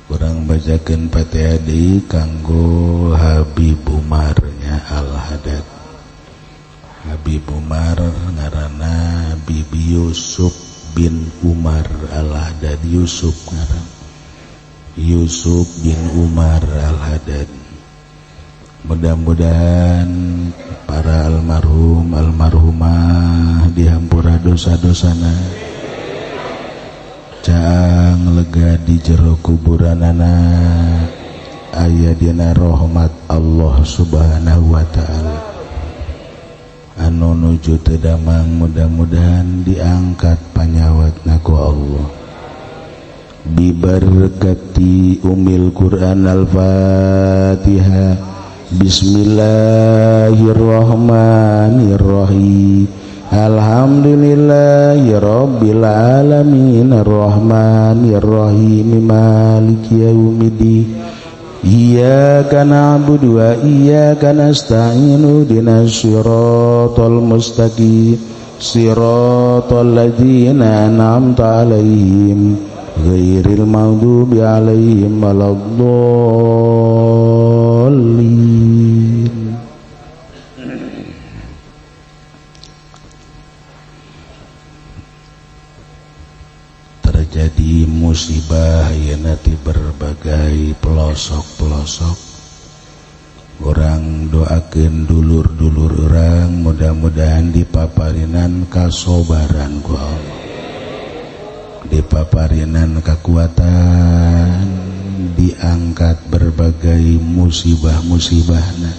Kurang bacakeun Fatihah deui kanggo Habib Umar nya Al-Haddad. Habib Umar ngaranna Bibi Yusuf bin Umar Al-Haddad, Yusuf ngaran Yusuf bin Umar Al-Haddad. Mudah-mudahan para almarhum almarhumah dihampura dosa-dosana, caang lega di jero kuburanana, aya dina rahmat Allah Subhanahu wa taala. Anu nuju teu damang mudah-mudahan diangkat panyawatna ku Allah. Bibarakati umil Quran Al-Fatihah. Bismillahirrahmanirrahim. Alhamdulillahi rabbil alamin arrahmanirrahim maliki yaumiddin. Iyyaka na'budu wa iyyaka nasta'in ihdinas siratal mustaqim siratal ladzina an'amta 'alaihim ghairil maghdubi 'alaihim waladdallin. Terjadi musibah ayeuna di berbagai pelosok-pelosok. Urang doakeun dulur-dulur urang mudah-mudahan dipaparinan kasobaran ku Allah, dipaparinan kekuatan, diangkat berbagai musibah-musibahna.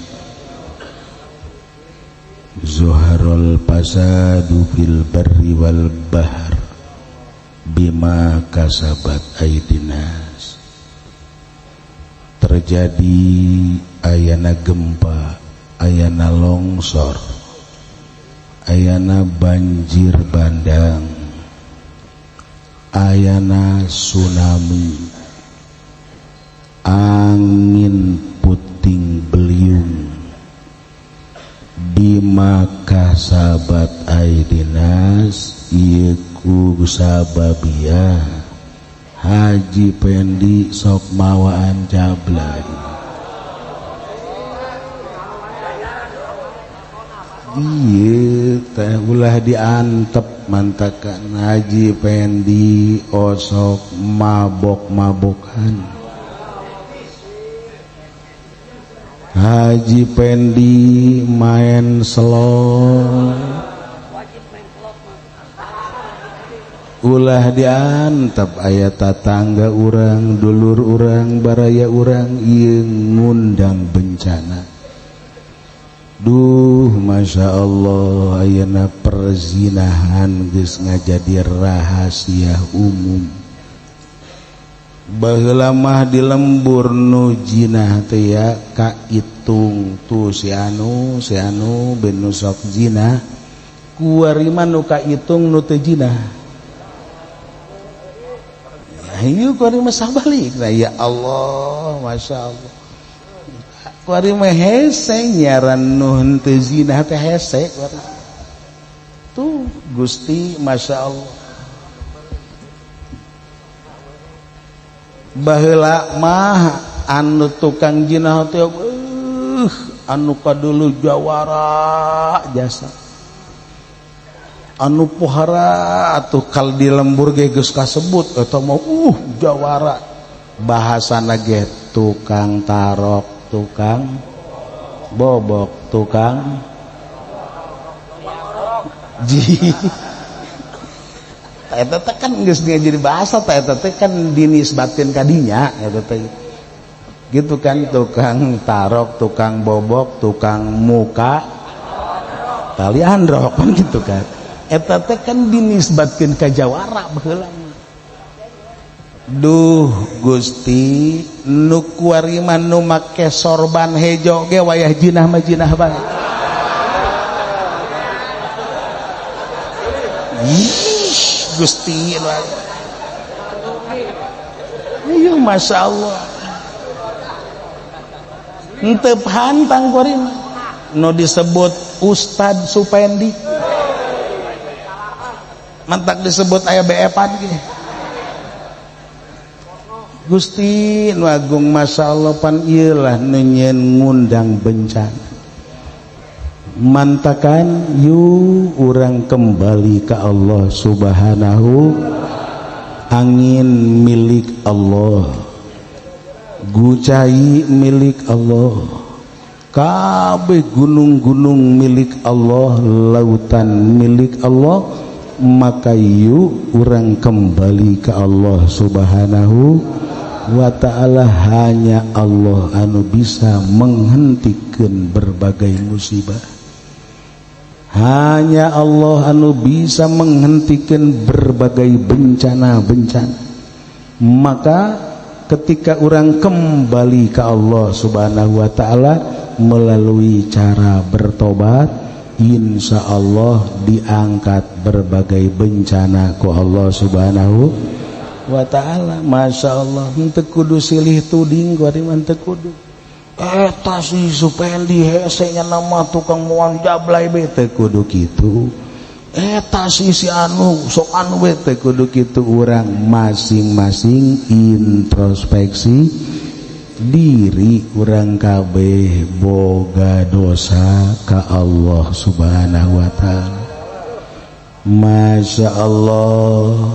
Zuharul fasadu fil barri wal bahr bima kasabat aidinas. Terjadi ayana gempa, ayana longsor, ayana banjir bandang, ayana tsunami, angin puting beliung. Bima kasabat aidinas ieu ku sababia Haji Pendi sok mawaan jablay. Ieu teh ulah diantep mantakan Haji Pendi osok mabok-mabokan. Haji Pendi main slot. Ulah diantep aya tatangga urang, dulur urang, baraya urang ieu ngundang bencana. Duh, Masya Allah, ayeuna perzinahan geus ngajadi rahasia umum. Baheula mah di lembur nu jinah teh ya kaitung tuh si anu, si anu ben nu sok jinah, kuari mah nu kaitung nu teu jinah. Ayo kuari mah sabalik. Nah, ya Allah, Masya Allah. Kuari mah hese nyaran nu henteu zinah teh hese kuari. Tuh Gusti, Masya Allah. Baheula mah anu tukang jinah teh anu kadulu jawara jasa. Anu pohara atuh kal di lembur ge geus kasebut eta mah jawara. Bahasana ge tukang tarok, tukang bobok, tukang ji. Eta teh kan geus jadi bahasa teh, eta teh kan dinisbatkeun ka dinya eta teh. Gitu kan, tukang tarok, tukang bobok, tukang muka tali androk kan gitu kan. Eta teh kan dinisbatkeun ka jawara baheula. Duh Gusti, nu kuari mah nu make sorban hejo ge wayah jinah mah jinah bae. Ih, Gusti ayo Masya Allah. Henteu pantang kuari mah nu disebut Ustad Supendi. Mantak disebut aya BF-an ge. Gusti nu agung, Masya Allah, pan ieu lah nu nyieun ngundang bencana. Mantakan yuk urang kembali ke Allah Subhanahu. Angin milik Allah, gucai milik Allah, kabeh gunung-gunung milik Allah, lautan milik Allah. Maka yuk urang kembali ke Allah Subhanahu wa ta'ala. Hanya Allah anu bisa menghentikan berbagai musibah, hanya Allah anu bisa menghentikan berbagai bencana-bencana. Maka ketika orang kembali ke Allah Subhanahu wa ta'ala melalui cara bertobat, insya Allah diangkat berbagai bencana ku Allah Subhanahu wa ta'ala. Masya Allah, henteu kudu silih tuding ku ari, henteu kudu eta si Supendi hese nya nama tukang moal jablay be, teu kudu kitu. Eta si si anu sok anu be, teu kudu kitu. Urang masing-masing introspeksi diri, urang kabeh boga dosa ka Allah Subhanahu wa ta'ala. Masya Allah,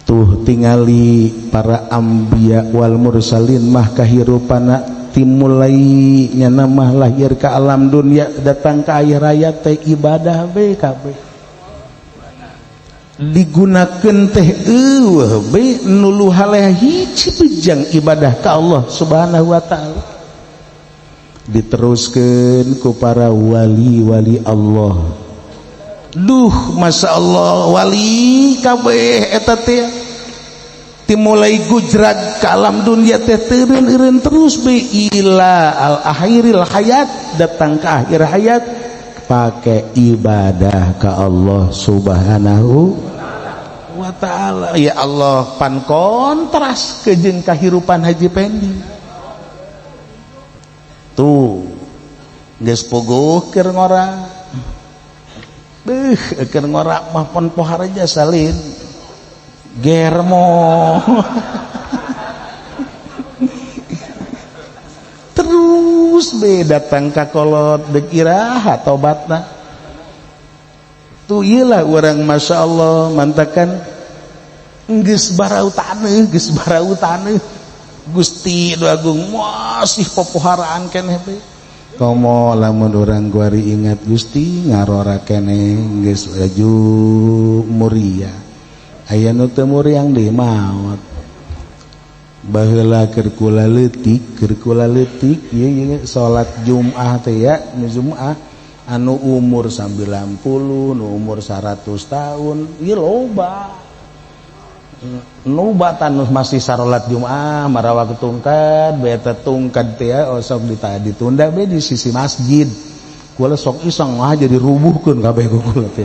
tuh tingali para ambiya wal mursalin mah kahirupana timulai nyana mah lahir ke alam dunia datang ke akhir hayat teh ibadah be kabeh digunakan teh, eueuh be nulu haleh hiji bejang ibadah ka Allah Subhanahu wa ta'ala. Diteruskeun ku para wali-wali Allah. Duh, Masya Allah, wali kabeh eta teh timulai gujrag ke alam dunia teh teureun terus be ila al akhiril hayat, datang ke akhir hayat pakai ibadah ke Allah Subhanahu wa ta'ala. Ya Allah, pan kontras ke jeung kahirupan Haji Pendi tuh, geus puguh keur ngora. Beuh, keur ngora mah pon poharaja salin germo terus be datang ka kolot deuk iraha tobatna tuh. Ieu lah urang, Masya Allah, mantakan geus barau taneuh, geus barau taneuh, Gusti nu agung masih popoharaan keneh be. Komo lamun urang kuari ingat Gusti ngarora keneh, geus laju muria, aya nu teu muriang deui maot. Baheula keur kula leutik, keur kula leutik ieu ieu salat Jumat teh ya, nu Jumat anu umur 90, nu umur 100 tahun ieu loba. Nu batan masih sarolat Jumat marawa tungkad be, eta tungkad teh ya osok ditunda be di sisi masjid. Kula sok iseng mah jadi rubuhkeun kabeh ku kula teh.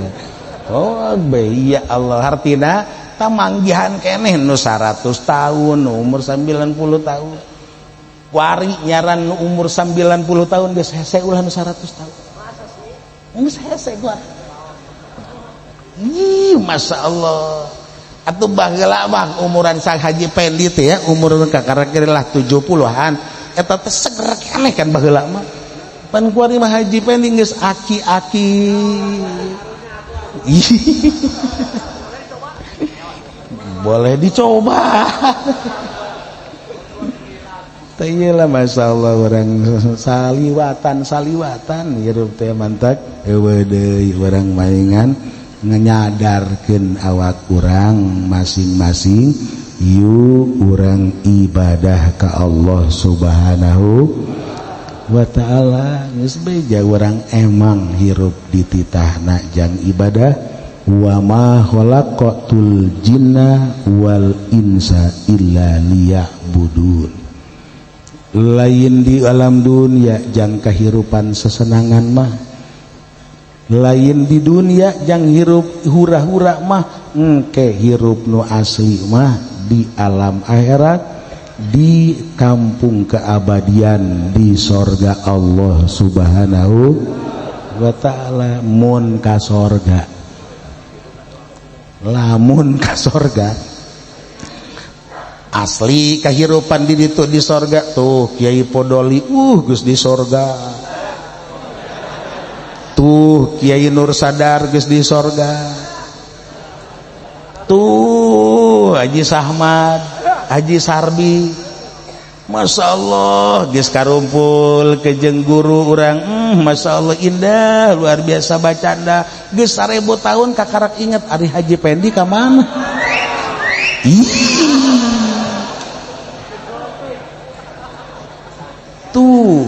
Oh be, ya Allah, hartina tamanggihan keneh nu 100 tahun, nu umur 90 tahun. Kuari nyaran nu umur 90 tahun geus hese ulah nu 100 tahun. Geus hese kuari. Ih, Masya Allah. Atuh baheula mah umuran sang Haji Pendi teh ya, umur kakara lah 70-an. Eta teh seger keneh kan baheula mah. Pan kuari mah Haji Pendi geus aki-aki. Boleh dicoba. Teh ieu lah, Masya Allah, urang saliwatan saliwatan hirup teh mantak eueuh deui urang maingan ngenyadarkeun awak urang masing-masing. Yuk urang ibadah ka Allah Subhanahu wa ta'ala. Geus beja urang emang hirup dititahna jang ibadah. Wa ma khalaqatul jinna wal insa illa liya'budun. Lain di alam dunia jang kahirupan sesenangan mah, lain di dunia jang hirup hura-hura mah, engke hirup nu asli mah di alam akhirat, di kampung keabadian di sorga Allah Subhanahu wa ta'ala. Mun ka sorga, lamun ka sorga. Asli kahirupan di ditu di sorga tuh Kiai Podoli geus di sorga. Tuh Kiai Nur Sadar geus di sorga. Tuh Haji Sahmad, Haji Sarbi. Masya Allah geus karumpul ke jeung guru urang, Masya Allah indah luar biasa bacanda. Geus 1000 tahun kakarak inget ari Haji Pendi ka mana? Tuh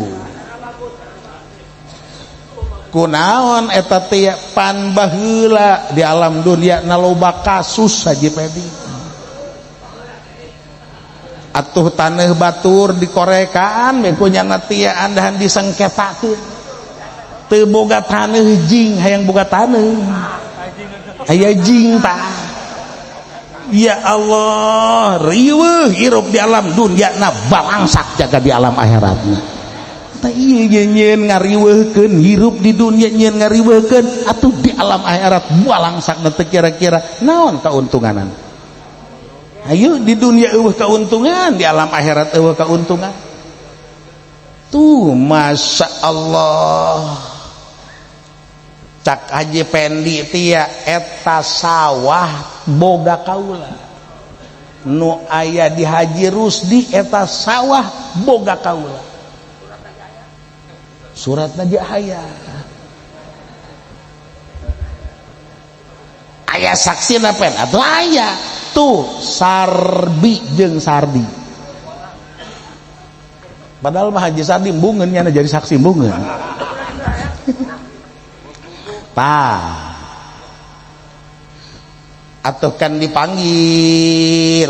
kunaon eta teh pan baheula di alam dunia na loba kasus Haji Pendi. Atuh taneuh batur dikorekaan bekunya tia andahan disengketakeun. Teu boga taneuh jing hayang boga taneuh. Aya jing tah. Ya Allah, riweuh hirup di alam dunia na balangsak jaga di alam akhiratna. Tah ieu nyeun ngariweuhkeun hirup di dunia nyeun ngariweuhkeun atuh di alam akhirat balangsakna teu kira-kira naon kauntunganan. Ayo di dunia eueuh keuntungan, di alam akhirat eueuh keuntungan. Tuh Masya Allah. Cak Haji Pendi tia eta sawah boga kaula. Nu aya di Haji Rusdi eta sawah boga kaula. Suratna ge aya. Aya saksina pen atuh aya. Tuh Sarbi jeung Sardi. Padahal mah Haji Sardi embungeun nya jadi saksi embungeun. Tah. Atuh kan dipanggil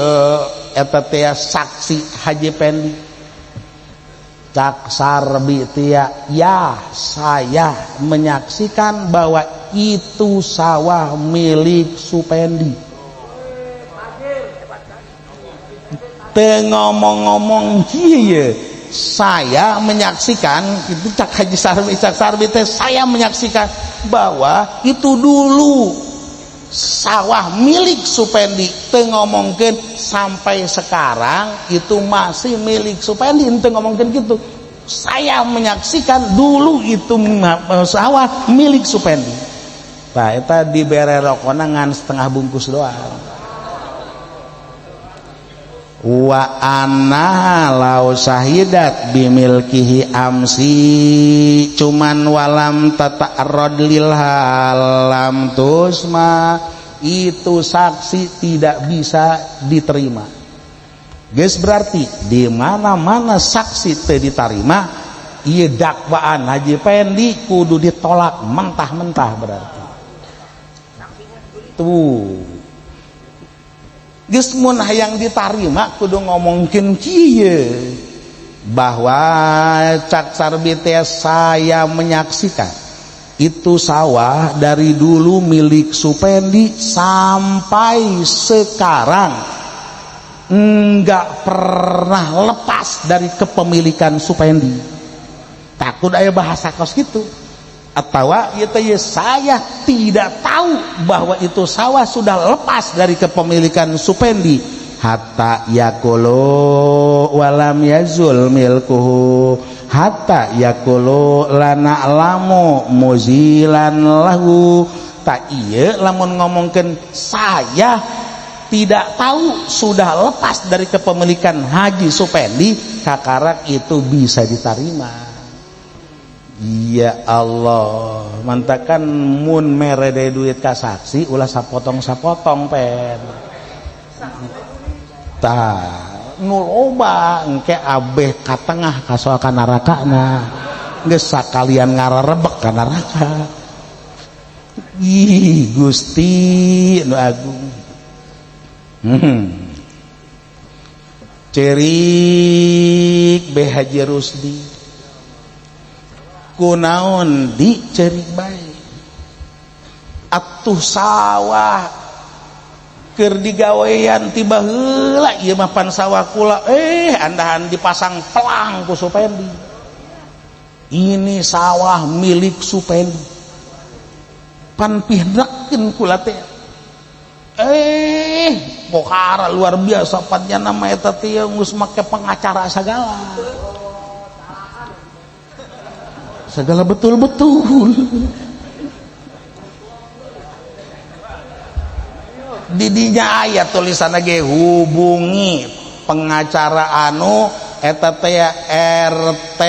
eta teh saksi Haji Pendi. Cak Sarbi tia, ya saya menyaksikan bahwa itu sawah milik Supendi. Ngomong-ngomong iya saya menyaksikan itu cak Haji Sarbi, cak Sarbi teh saya menyaksikan bahwa itu dulu sawah milik Supendi. Teu ngomongkeun sampai sekarang itu masih milik Supendi, teu ngomongkeun gitu. Saya menyaksikan dulu itu sawah milik Supendi. Tah eta dibere rokona ngan setengah bungkus doang. Wa anna law syahidat bimilkihi amsi cuman walam tata'arrad lil halam tusma, itu saksi tidak bisa diterima. Geus berarti di mana-mana saksi teu diterima, ieu dakwaan Haji Pendi kudu ditolak mentah-mentah berarti. Tuh geus mun hayang ditarima kudu ngomongkeun kieu bahwa cak Sarbi teh saya menyaksikan itu sawah dari dulu milik Supendi sampai sekarang enggak pernah lepas dari kepemilikan Supendi. Takut aya bahasa kos gitu. Atau ieu teh saya tidak tahu bahwa itu sawah sudah lepas dari kepemilikan Supendi. Hatta yakulu walam yazul milkuhu hatta yakulu lana lamu muzilan lahu. Tak ieu lamun ngomongkeun saya tidak tahu sudah lepas dari kepemilikan Haji Supendi, kakarak itu bisa diterima. Ya Allah, mantakan mun mere deui duit ka saksi ulah sapotong-sapotong pen. Tah, nu loba engke abeh ka tengah ka soal ka narakana. Geus sakalian ngararebek ka neraka. Ih, Gusti nu agung. Cerik be Haji Rusdi. Kunaon di cerik bae atuh sawah keur digawean tiba heula ieu mah pan sawah kula, andahan dipasang pelang ku Supendi. Ini sawah milik Supendi. Pan pihnakeun kula teh. Pokara luar biasa patnya nama eta teh geus make pengacara segala. Segala betul-betul. Didinya aya tulisanna ge hubungi pengacara anu eta teh RT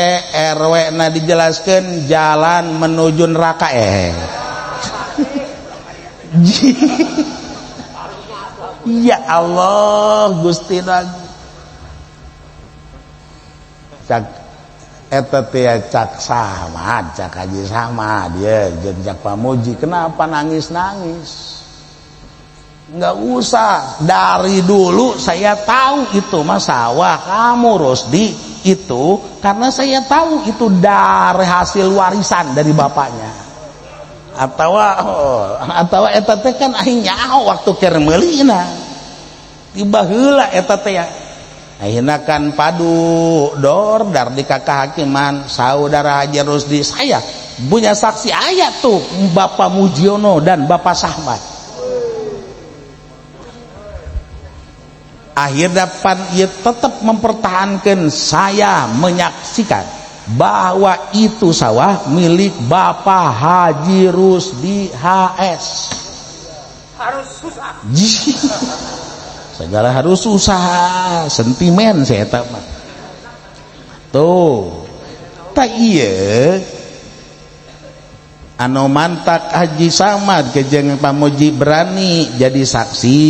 RW na dijelaskeun jalan menuju neraka Ya Allah Gusti cak eta teh cak sama cak Haji sama dia jeung cak Pamuji kenapa nangis-nangis? Nggak usah, dari dulu saya tahu itu mah sawah kamu Rusdi itu karena saya tahu itu dari hasil warisan dari bapaknya. Atau eta teh kan aing nyaho waktu keur meulina. Tiba heula eta teh akhirna kan padu dor dar di kakahakiman saudara Haji Rusdi saya punya saksi ayat tuh Bapak Mujiono dan Bapak Sahmat. Akhirnya pan ia tetap mempertahankan saya menyaksikan bahwa itu sawah milik Bapak Haji Rusdi HS. Harus susah. Segala harus susah, sentimen saya tak mah. Tuh, tak iya. Anu mantak Haji Samad kejeng Pamuji berani jadi saksi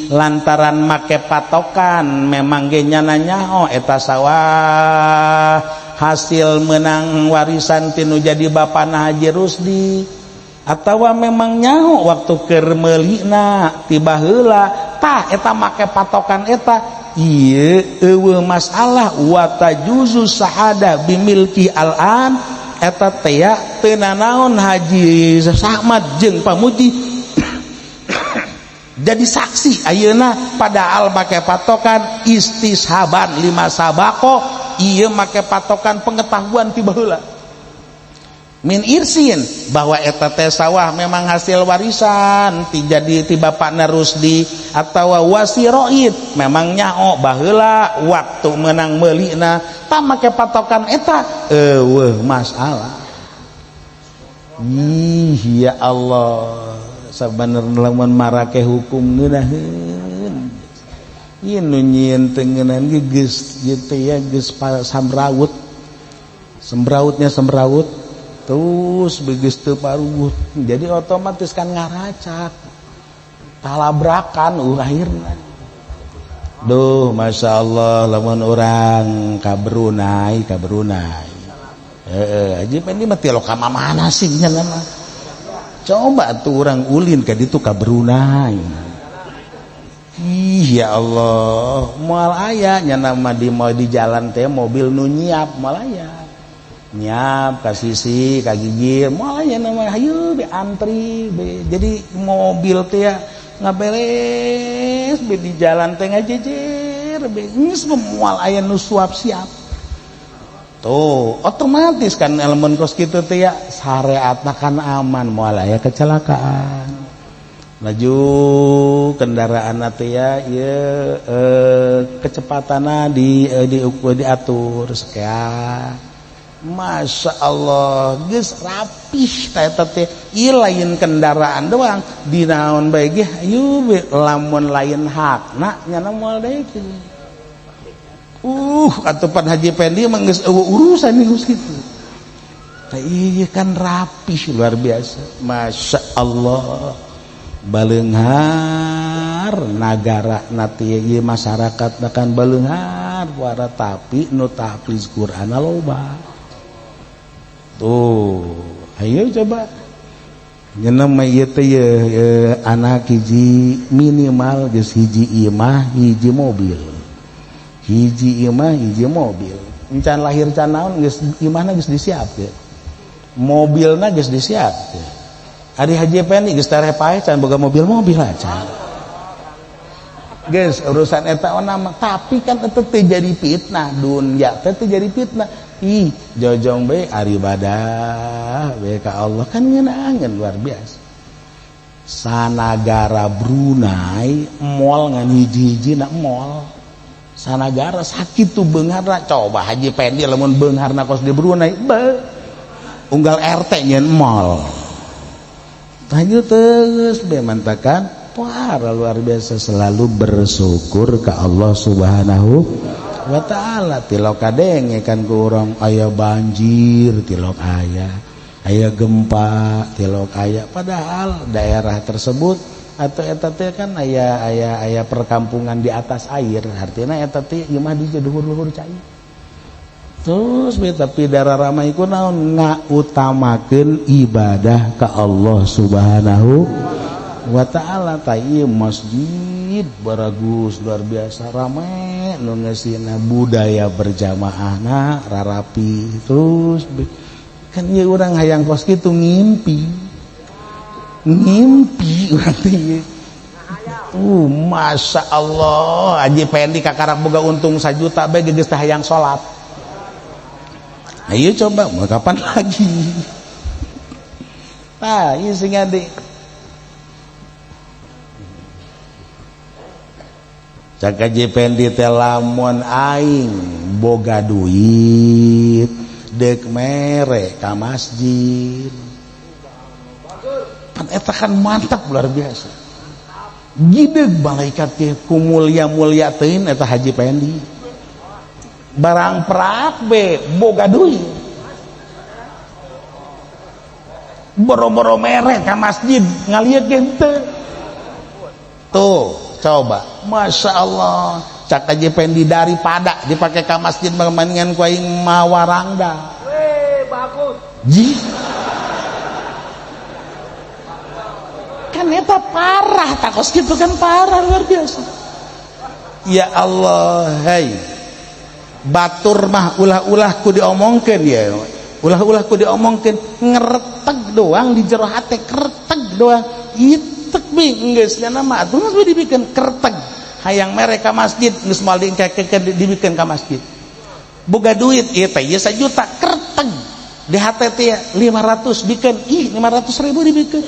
lantaran make patokan memang ge nyana nyaho eta sawah hasil menang warisan tinu jadi bapana Haji Rusdi atawa memang nyaho waktu keur meulina tiba heula tah eta make patokan eta ieu eueuh masalah wa tajuzu sahada bimilki al-an eta teh teu nanaon Haji Samad jeung Pamuji jadi saksi ayeuna padahal make patokan istishaban lima sabako ieu make patokan pengetahuan ti baheula min irsin bahwa eta teh sawah memang hasil warisan ti jadi ti bapakna Rusdi atawa wasiroid memang nyaho baheula waktu menang meulina tah make patokan eta eueuh masalah. Ih ya Allah sabenerna lamun marake hukum ngeunaheun ieu nu nyieun teu ngeunaheun ge geus ieu teh ya geus samrawut semrawutnya semrawut terus begitu teu paruguh jadi otomatis kan ngaracak talabrakan akhirna. Duh Masya Allah lamun urang ka Brunei ka Brunei heeh Haji Pendi mah ti ka mana sih nya mah coba tuh orang ulin ka ditu ka Brunei. Ih ya Allah moal aya nya nama di mau di jalan teh mobil nu nyiap moal aya nyiap ka sisi ka gigir moal aya nama hayu be antri be jadi mobil teh ya ngaberes be di jalan teh ngajejer be geus moal aya nu suap siap. Tuh otomatis kan elemen kos kitu teh ya syariatna kan aman moal aya kecelakaan. Laju kendaraan teh ya ieu kecepatanna di diatur sekian. Masya Allah geus rapih eta teh ieu lain kendaraan doang dinaon bae ge hayu be lamun lain hakna nyana moal deui. Atuh pan Haji Pendi mah geus eueuh urusan geus kitu. Tah ieu kan rapih luar biasa. Masya Allah. Baleunghar nagara na teh ieu masyarakatna kan baleunghar wara tapi nu tahfiz Qur'an loba. Tuh, ayo coba. Nyeunah mah ieu teh anak hiji minimal geus hiji imah hiji mobil. Hiji imah hiji mobil. Encan lahir can naon geus imahna geus disiapkeun. Mobilna geus disiapkeun. Ari Haji Pendi geus tereh paeh can boga mobil-mobil acan. Geus urusan eta mah tapi kan eta teu jadi fitnah dunya teh teu jadi fitnah. Ih, jojong bae ari ibadah bae ka Allah kan ngeunaheun luar biasa. Sanagara Brunei mall ngan hiji-hiji na mall. Sanagara sakitu beungharna, coba Haji Pendi lamun beungharna kos di Brunei, be unggal RT nyeun mall. Tanya terus be mantakan parah luar biasa, selalu bersyukur ke Allah Subhanahu wa ta'ala. Tilok kadenge kan ku urang aya banjir, tilok aya, aya gempa, tilok aya, padahal daerah tersebut atau eta teh kan aya aya aya perkampungan di atas air, artinya eta teh ieu mah di luhur-luhur cai. Terus tapi darah ramai ku naon ngautamakeun ibadah ka Allah Subhanahu wa ta'ala. Ta ieu masjid baragus luar biasa rame nu ngeusina budaya berjamaahna rarapi. Terus kan ieu urang hayang kos kitu ngimpi. Ngimpi urang teh. Masya Allah, Haji Pendi kakarak boga untung 1 juta bae geus teh hayang salat. Ayo coba mau kapan lagi? Tah, ieu sing ade. Cak Haji Pendi teh lamun aing boga duit deuk mere ka masjid. Pan eta kan mantap luar biasa. Gideug malaikat teh ku mulia-mulia teuing eta Haji Pendi. Barang prak be boga duit. Boro-boro mere ka masjid ngalieu henteu. Tuh, coba. Masya Allah, cak Haji Pendi daripada dipakai ka masjid mendingan ku aing mawarangda. Weh, bagus. Ji. Kan eta parah, takos kitu kan parah luar biasa. Ya Allah, hei. Batur mah ulah-ulah ku diomongkeun ya. Ulah-ulah ku diomongkeun, ngereteg doang di jero hate, kerteg doang. Itek bi geus nya mah atuh geus dibikeun kerteg. Hayang mere ka masjid geus moal diengkekeun dibikeun ka masjid. Boga duit ieu teh ieu 1 juta kerteg. Di hate teh 500 bikeun, ih 500 ribu dibikeun.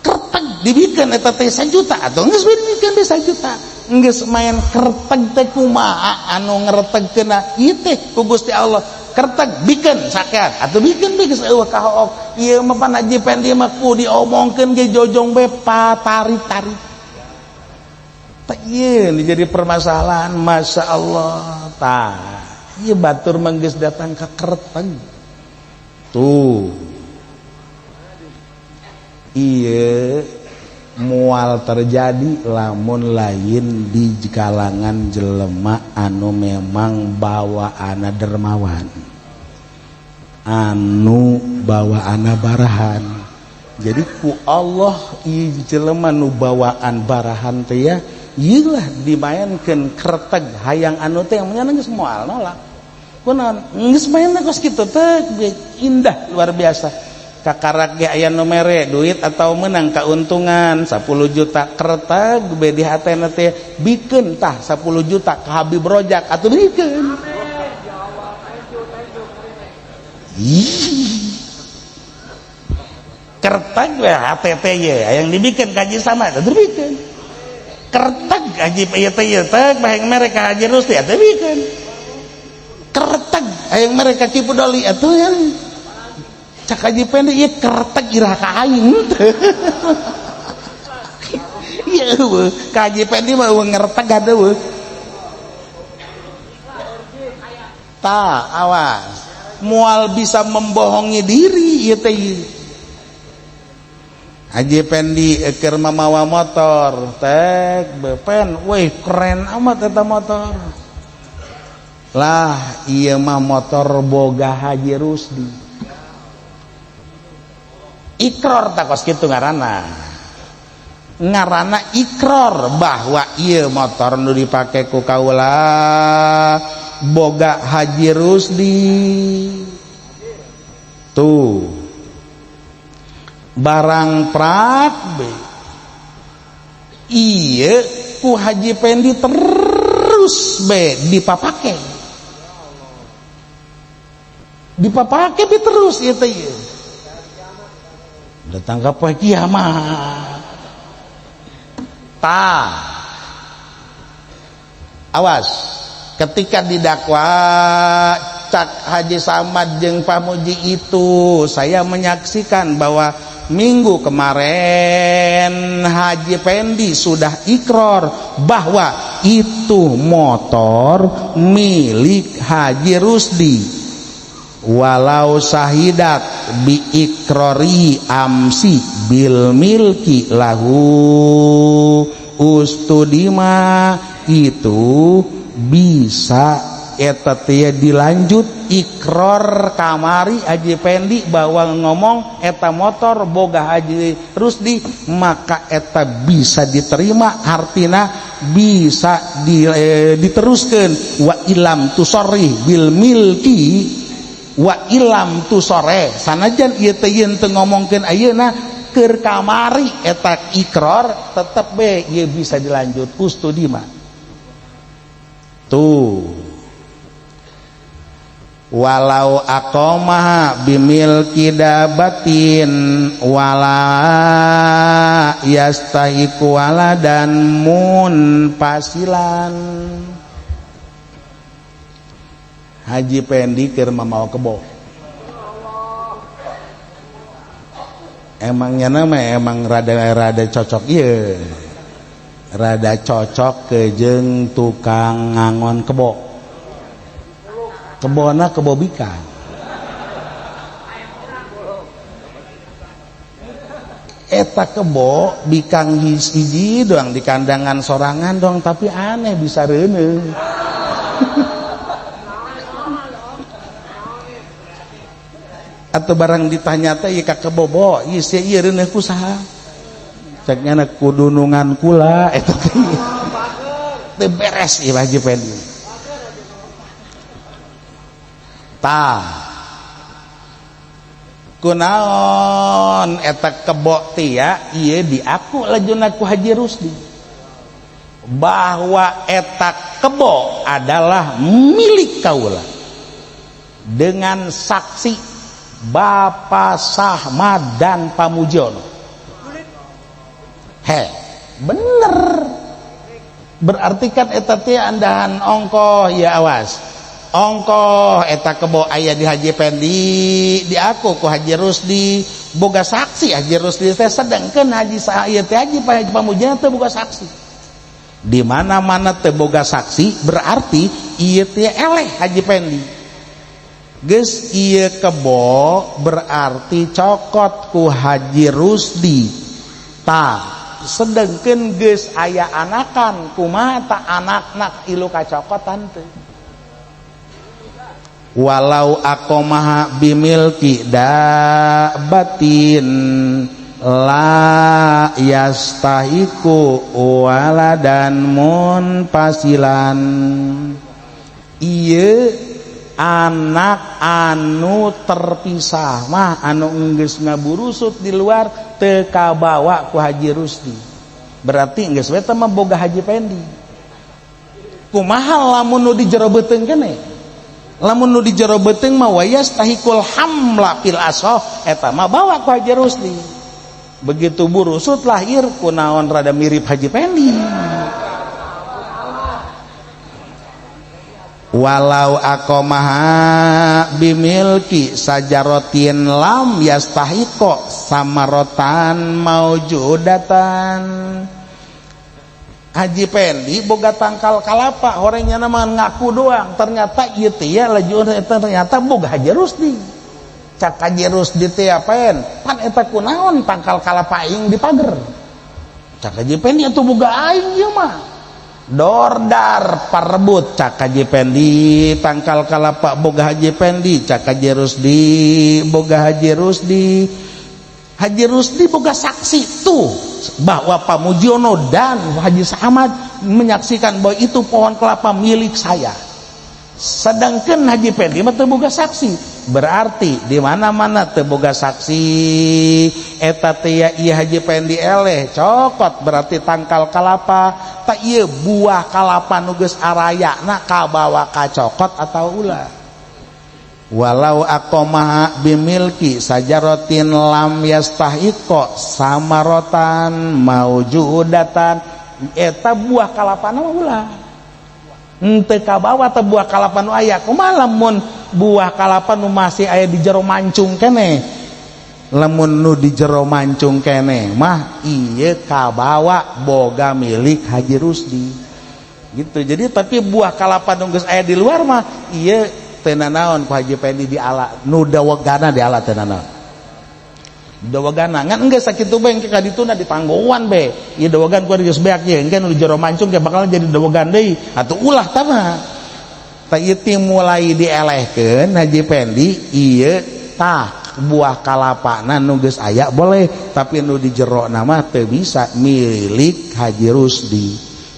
Kerteg dibikeun eta teh 1 juta atuh geus dibikeun teh 1 juta. Geus main kerteg teh kumaha anu ngeretegkeunna ieu teh ku Gusti Allah. Kerteg bikeun sakean atuh bikeun we geus eueuh kahook. Ieu mah pan Haji Pendi mah ku diomongkeun ge jojong be patari-tari. Tah ieu jadi permasalahan, Masya Allah. Tah ieu batur mah geus datang ka kerteg. Tuh. Ieu mual terjadi lamun lain di kalangan jelema anu memang bawaana dermawan, anu bawaana barahan. Jadi ku Allah ieu jelema nu bawaan barahan teh ya, ieu lah dimaenkeun kerteg hayang anu teh nya geus moal nolak. Kunaon geus maenna kos kitu teh indah luar biasa. Kakarak ge aya nu mere duit atau menang keuntungan 10 juta kerteg be di hatena teh bikeun tah 10 juta ka Habib Rojak atuh bikeun. Kerteg we hate teh ye hayang dibikeun ka Haji Samad atuh bikeun. Kerteg Haji ieu teh ieu teh hayang mere ka Haji Rusdi atuh bikeun. Kerteg hayang mere ka Ki Pudoli atuh ya. Cak Haji Pendi ieu kerteg iraha ka aing. Ieu eueuh ka Haji Pendi mah eueuh ngerteg eueuh. Tah awas moal bisa membohongi diri ieu teh. Haji Pendi keur mamawa motor tek bepen weh keren amat eta motor. Lah ieu mah motor boga Haji Rusdi. Ikror takos kitu ngaranna. Ngaranna ikror bahwa ieu motor nu dipake ku kaula boga Haji Rusdi. Tuh. Barang prak be. Ieu ku Haji Pendi terus be dipapake. Dipapake be terus ieu teh ieu. Datang ka poe kiamat. Ta awas ketika didakwa cak Haji Samad jeung Pamuji itu, saya menyaksikan bahwa minggu kemarin Haji Pendi sudah ikrar bahwa itu motor milik Haji Rusdi. Walau sahidat bi ikrori amsi bil milki lahu ustudima, itu bisa eta teh dilanjut ikrar kamari Haji Pendi bahwa ngomong eta motor boga Haji Rusdi, maka eta bisa diterima, artina bisa diteruskan. Wa ilam tusori bil milki wa ilam tusore, sanajan ieu teh yeun teu ngomongkeun ayeuna keur kamari eta ikrar tetep be ieu bisa dilanjut ustudima. Tuh walau aqamaha bimilki dabatin wala yastahiqu waladan munfasilan. Haji Pendi keur mamawa kebo. Emangnya nama emang rada-rada cocok ieu. Rada cocok ke jeung tukang ngangon kebo. Kebona kebo bikang. Eta kebo bikang hiji doang di kandangan sorangan doang, tapi aneh bisa reuneuh. Atau barang ditanya teh ieu ka kebo bo, ieu sia ieu reuneuh ku saha? Cek nya kudunungan kula eta teh. Teu beres ieu Haji Pendi. Ta kunaon eta kebo tia ieu diaku lajuna ku Haji Rusdi bahwa eta kebo adalah milik kaula dengan saksi Bapak Sahmad dan Pamujiono. He, bener. Berarti kan eta teh andahan ongkoh ya awas. Ongkoh eta kebo aya di Haji Pendi, diaku ku Haji Rusdi, boga saksi Haji Rusdi teh, sedangkan Haji ieu teh Haji Pamujiono teh boga saksi. Di mana-mana teh boga saksi berarti ieu teh eleh Haji Pendi. Geus ieu kebo berarti cokot ku Haji Rusdi. Ta sedengkeun geus aya anakan kumaha ta anakna ilu kacokotan teh. Walau aqamaha bimilki dabatin la yastahiqu waladan munfasilan. Ieu anak anu terpisah mah anu enggeus ngaburusut di luar teu kabawa ku Haji Rusdi, berarti enggeus we teh mah boga Haji Pendi. Kumaha lamun nu di jero beuteung keneh? Lamun nu di jero beuteung mah wayas tahikul hamla fil asoh eta mah bawa ku Haji Rusdi. Begitu burusut lahir kunaon rada mirip Haji Pendi. Walau aqamaha bimilki sajarotin lam yastahiqo samarotan maujudatan. Haji Pendi boga tangkal kalapa, orangnya nama ngaku doang, ternyata ieu teh ya laju ternyata boga Haji Rusdi. Cak Haji Rusdi teh apaen? Pan eta kunaon tangkal kalapa aing di pager. Cak Haji Pendi atuh boga aing ieu mah. Dordar parebut cak Haji Pendi tangkal kalapa boga Haji Pendi, cak Haji Rusdi boga Haji Rusdi. Haji Rusdi boga saksi tuh bahwa Pamujiono dan Haji Samad menyaksikan bahwa itu pohon kelapa milik saya. Sedangkan Haji Pendi mah teu boga saksi. Berarti di mana-mana teu boga saksi eta teh ya ieu Haji Pendi eleh cokot berarti tangkal kalapa ta ieu buah kalapa nu geus arayana kabawa ka cokot atau ulah. Walau aqamaha bimilki sajarotin lam yastahiqo samarotan maujudatan. Eta buah kalapana mah ulah. Henteu kabawa teh buah kalapa nu aya. Kumaha lamun buah kalapa nu masih aya di jero mancung keneh? Lamun nu di jero mancung keneh mah ieu kabawa boga milik Haji Rusdi. Gitu. Jadi tapi buah kalapa nu geus aya di luar mah ieu teu nanaon ku Haji Pendi diala, nu dawegana diala teu nanaon. Dawegan ngan enggeus sakitu bae, engke ka dituna ditanggoan be. Ieu dawegan ku geus beak ye, engke nu di jero mancung ke bakal jadi dawegan deui. Atuh ulah tah mah. Tah, ieu ti mulai dielehkeun Haji Pendi ieu tah buah kalapana nu geus aya boleh, tapi nu di jero mah teu bisa, milik Haji Rusdi.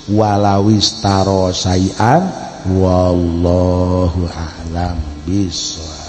Walawistaro sayan, wallahu a'lam bissawab.